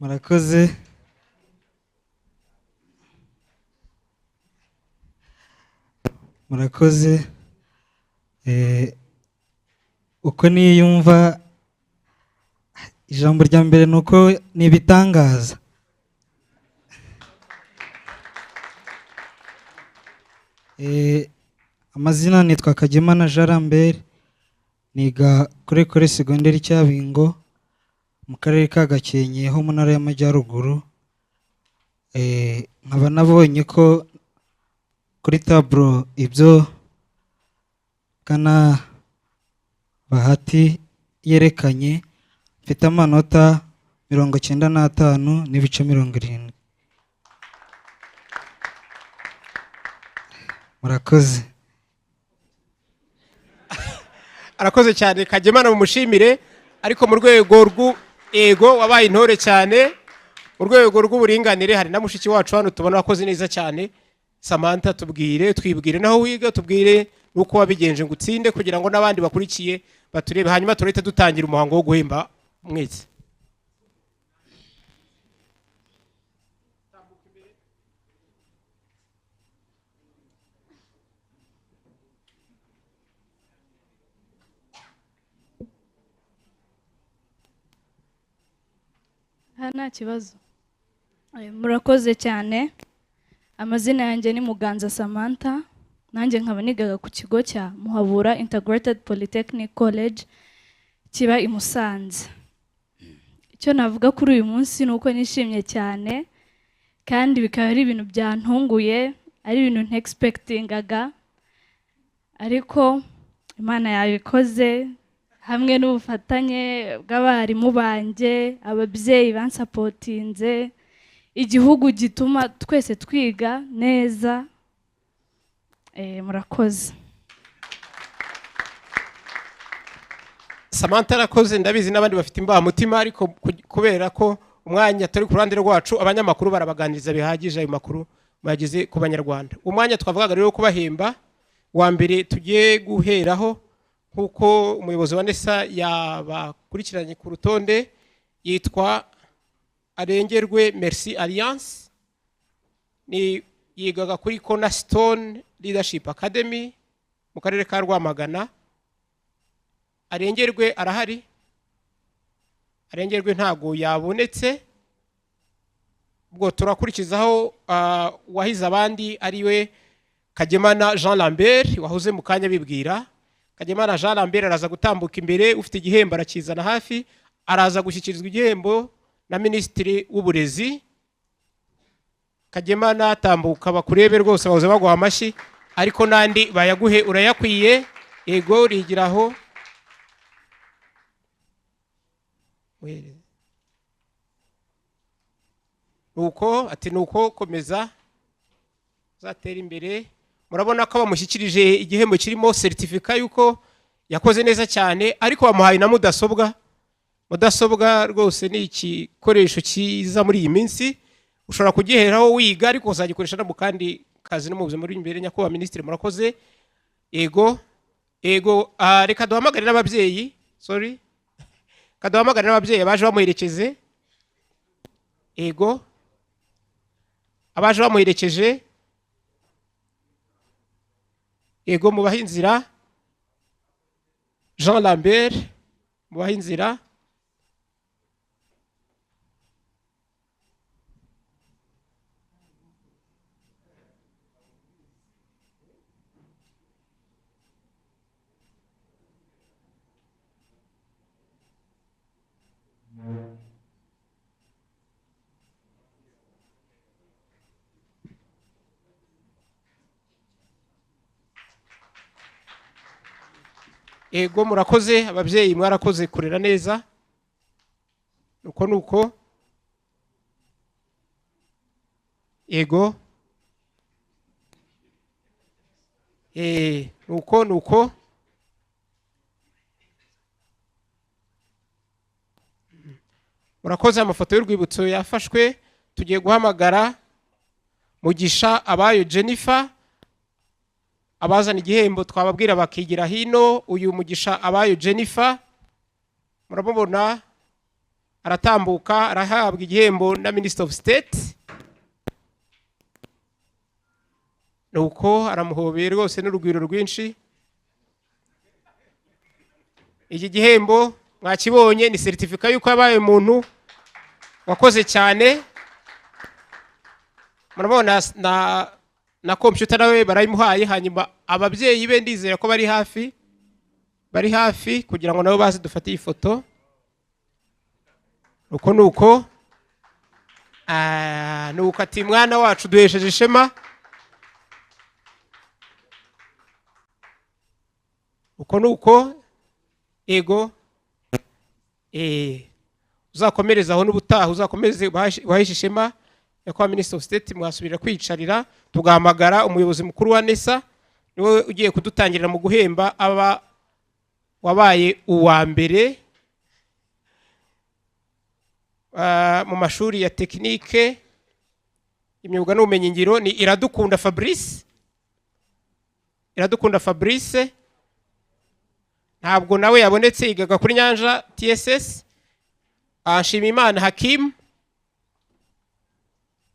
Murakoze. Murakoze. Uko niyumva, ijambo rya mbere ni uko ni ibitangaza. Amazina nitwa Kagemana Jean Lambert, niga kuri Ecole Secondaire Cyabingo mu karere ka Gakenke ho mu ntara y'Amajyaruguru. Nkaba nabonye ko kuri tableau ibyo Bwana Bahati yerekanye, mfite amanota 95.70. Murakoze. Arakoze cyane Kagemana, mumushimire. Ariko mu rwego rw'ego wabaye intore cyane, mu rwego rw'uburinganire hari na mushiki wacu hano tubona wakoze neza cyane. Samantha, tubwire, twibwire naho wiga, tubwire nuko wabigenje ngo utsinde, kugira ngo n'abandi bakurikiye baturebe, hanyuma turahita dutangira umuhango wo guhemba mwese. Aha nta kibazo. Murakoze cyane. Amazina yanjye ni Muganza Samantha, nanjye nkaba nigaga ku kigo cya Muhabura Integrated Polytechnic College kiba i Musanze. Icyo navuga kuri uyu munsi ni uko nishimye cyane, kandi bikaba ari ibintu byantunguye, ari ibintu ntexpectingaga, ariko Imana yabikoze hamwe n'ubufatanye bw'abarimu banjye, ababyeyi bansapotinze, igihugu gituma twese twiga neza. Murakoze. Samantha arakoze, ndabizi n'abandi bafite imbamutima, ariko kubera ko umwanya turi ku ruhande rwacu, abanyamakuru barabaganiriza bihagije, ayo makuru bageze ku banyarwanda. Umwanya twavugaga rero kubahemba wa mbere tugiye guheraho, nkuko umuyobozi wa NESA yabakurikiranye ku rutonde, yitwa Arengerwe Merci Alliance, ni yigaga kuri Cornerstone Leadership Academy mu karere ka Rwamagana. Arengerwe arahari? Arengerwe ntago yabonetse. Ubwo turakurikizaho wahize abandi ariwe Kagemana Jean Lambert wahoze mu kanya bibwira. Kagemana Jean Lambert araza gutambuka imbere, ufite igihembo arakizana hafi, araza gushyikirizwa igihembo na Minisitiri w'Uburezi. Kagemana tambuka bakurebe rwose, bahoze baguha amashyi, ariko nandi bayaguhe urayakwiye. Ego urigiraho. Nuko ati nuko komeza uzatera imbere. Murabona ko bamushyikirije igihembo kirimo certificat yuko yakoze neza cyane, ariko bamuhaye na mudasobwa. Mudasobwa rwose ni igikoresho cyiza muri iyi minsi, ushobora kugiheraho wiga, ariko uzagikoresha no mu kandi kazi no mu buzima buri imbere. Nyakubahwa Minisitiri murakoze. Ego, ego, reka duhamagare n'ababyeyi, sorry, reka duhamagare n'ababyeyi abaje bamuherekeze. Ego, abaje bamuherekeje. Ego, mubahe inzira. Jean Lambert, mubahe inzira. Ego murakoze ababyeyi, mwarakoze kurera neza. Nuko nuko. Ego. Nuko nuko. Murakoze, amafoto y'urwibutso yafashwe. Tugiye guhamagara Mugisha Abayo Jennifer, abazana igihembo twababwira bakigira hino. Uyu Mugisha Abayo Jennifer muramubona, Aratambuka, arahabwa igihembo na Minister of State. Nuko aramuhobeye rwose n'urugwiro rwinshi. Iki gihembo mwakibonye, ni certificat y'uko yabaye umuntu wakoze cyane. Murabona na computer nawe barayimuhaye. Hanyuma ababyeyi be ndizera ko bari hafi kugira ngo nabo baze dufate iyi foto. Uko nuko nuko ati: "Mwana wacu, duhesheje ishema." Uko nuko, ego, uzakomereza aho n'ubutaha, uzakomeze ubahishe ishema. Nyakubahwa Minister of State, mwasubira kwiyicarira, tugahamagara umuyobozi mukuru wa NESA, niwe ugiye kudutangirira mu guhemba aba wabaye uwa mbere mu mashuri ya tekinike, imyuga n'ubumenyingiro. Ni Iradukunda Fabrice. Iradukunda Fabrice ntabwo nawe yabonetse, yigaga kuri Nyanja TSS. Nshimiyimana Hakim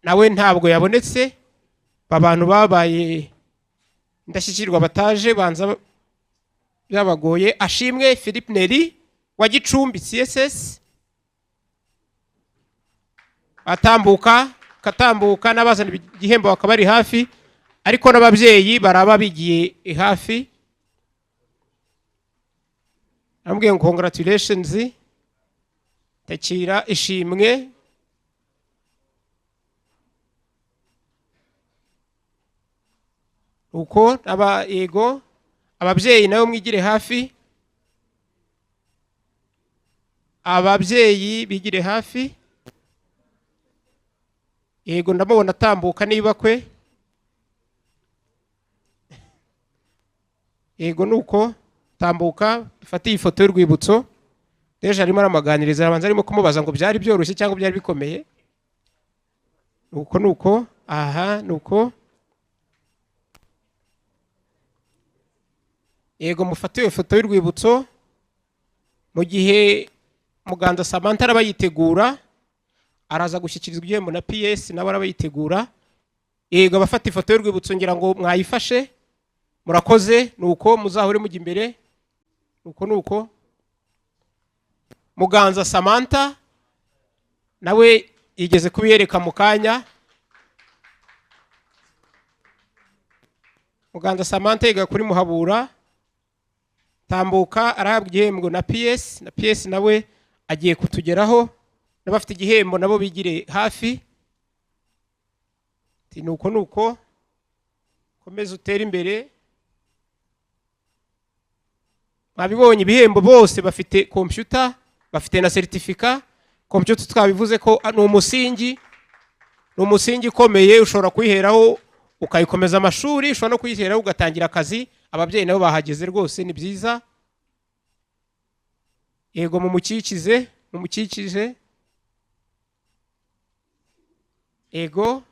nawe ntabwo yabonetse. Abantu babaye indashyikirwa bataje, banza byabagoye. Ashimwe Philippe Neri wa Gicumbi TSS atambuka, katambuka, n'abazana igihembo bakaba bari hafi, ariko n'ababyeyi baraba bigiye hafi. Namubwiye ngo congratulations, takira ishimwe. Uko aba, yego, ababyeyi nabo mwigire hafi, ababyeyi bigire hafi. Yego, ndamubona atambuka niba kwe. Yego, nuko tambuka dufate iyi foto y'urwibutso. Deje arimo aramaganiriza, arabanza arimo kumubaza ngo byari byoroshye cyangwa byari bikomeye. Nuko aha nuko, yego, mufate iyo foto y'urwibutso. Mu gihe Muganda Samantha araba yitegura, araza gushyikirizwa igihembo na PS, nawe araba yitegura. Yego, abafata ifoto y'urwibutso ngira ngo mwayifashe, murakoze. Nuko muzahure mujya imbere. Nuko Muganza Samantha nawe yigeze kubiyereka mu kanya. Muganza Samantha yiga kuri Muhabura. Tambuka, arahabwa igihembo na PS, na PS nawe agiye kutugeraho. N'abafite igihembo nabo bigire hafi. Ati nuko komeza utere imbere. Mwabibonye ibihembo, bose bafite computer, bafite na certificat. Computer twabivuze ko ni umusingi ukomeye, ushobora kuyiheraho ukayikomeza amashuri, ushobora no kuyiheraho ugatangira akazi. Ababyeyi nabo bahageze rwose, ni byiza. Yego, mumukikize, mumukikize. Yego,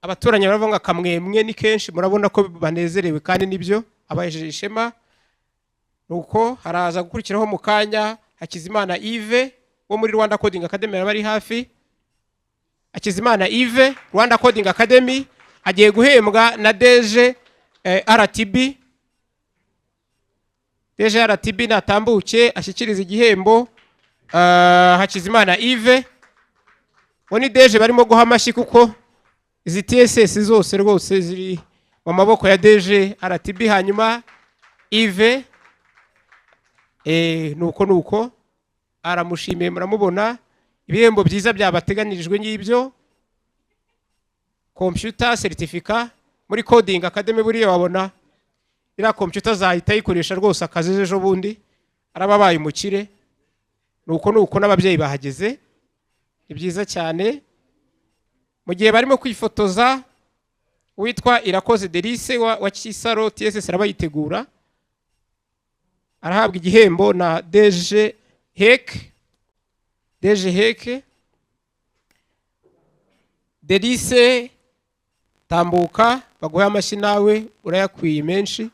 abaturanyi baravuga ngo akamwemwe ni kenshi. Murabona ko banezerewe kandi nibyo, abahejeje ishema. Nuko haraza gukurikiraho mu kanya Hakizimana Yves wo muri Rwanda Coding Academy, araba ari hafi. Hakizimana Yves, Rwanda Coding Academy, agiye guhembwa na DG RTB. DG RTB natambuke ashyikiriza igihembo Hakizimana Yves. Ngo ni DG barimo guha amashyi, kuko izi TSS zose rwose ziri mu maboko ya DG RTB. Hanyuma Yves, nuko aramushimiye. Muramubona ibihembo byiza byabateganirijwe ngibyo: computer, certificate muri Coding Academy. Buriya wabona iriya computer azahita ayikoresha rwose akazi ejo bundi araba abaye umukire. Nuko n'ababyeyi bahageze, ni byiza cyane. Mu gihe barimo kwifotoza, uwitwa Irakoze Delice wa Kisaro TSS araba yitegura, arahabwa igihembo na DG HEC. DG HEC, Delice, tambuka baguhe amashyi, nawe urayakwiye menshi.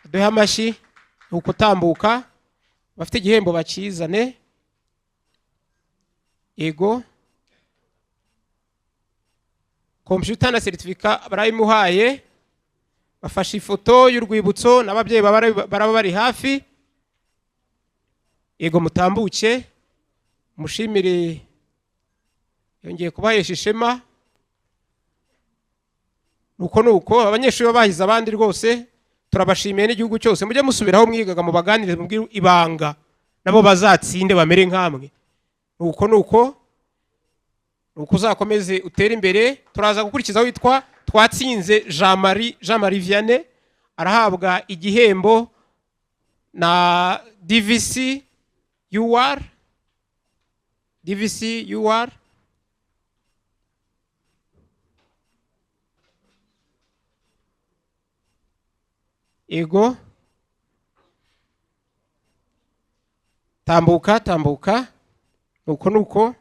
Duhe amashyi. Nuko utambuka. Bafite igihembo bakizane. Yego, kompiyuta na seritifika barayimuhaye. Bafashe ifoto y'urwibutso n'ababyeyi baraba bari hafi. Yego, mutambuke mushimire, yongeye kubahesha ishema. Nuko nuko abanyeshuri babahize abandi rwose turabashimiye n'igihugu cyose. Mujye musubiraho mwigaga mubaganirize, mubwire ibanga nabo bazatsinde bamere nkamwe. Nuko nuko nuko uzakomeze utere imbere. Turaza gukurikizaho witwa Twatsinze Jean Marie Vianney, arahabwa igihembo na DVC UR, DVC UR. Ego, tambuka tambuka. Nuko nuko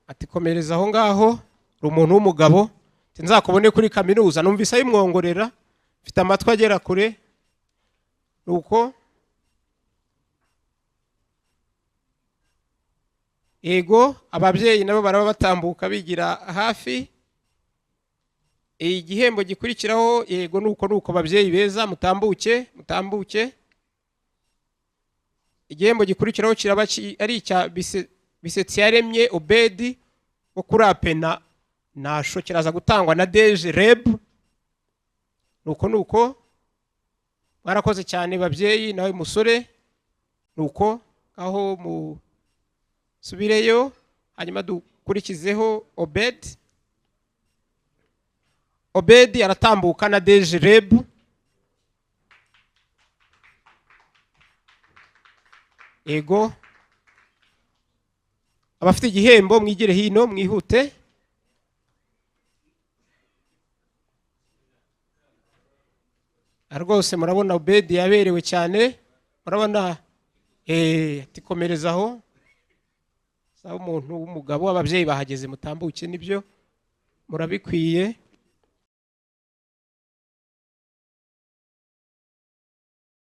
ati komereza aho ngaho, uri umuntu w'umugabo, nzakubone kuri kaminuza. Numvise ayimwongorera, mfite amatwi agera kure. Nuko ego, ababyeyi nabo baraba batambuka bigira hafi. Igihembo gikurikiraho, yego, nuko nuko babyeyi beza mutambuke mutambuke. Igihembo gikurikiraho kiraba ari icya Bisetsiyaremye Obedi wo kuri Apena Nasho, kiraza gutangwa na DG REB. Nuko nuko mwarakoze cyane babyeyi, nawe musore. Nuko aho musubireyo, hanyuma dukurikizeho Obedi. Obedi aratambuka na DG REB. Ego, abafite igihembo mwigire hino mwihute. Rwose murabona Obedi yaberewe cyane, murabona atikomerezaho saba umuntu w'umugabo. Ababyeyi bahageze mutambuke, nibyo murabikwiye.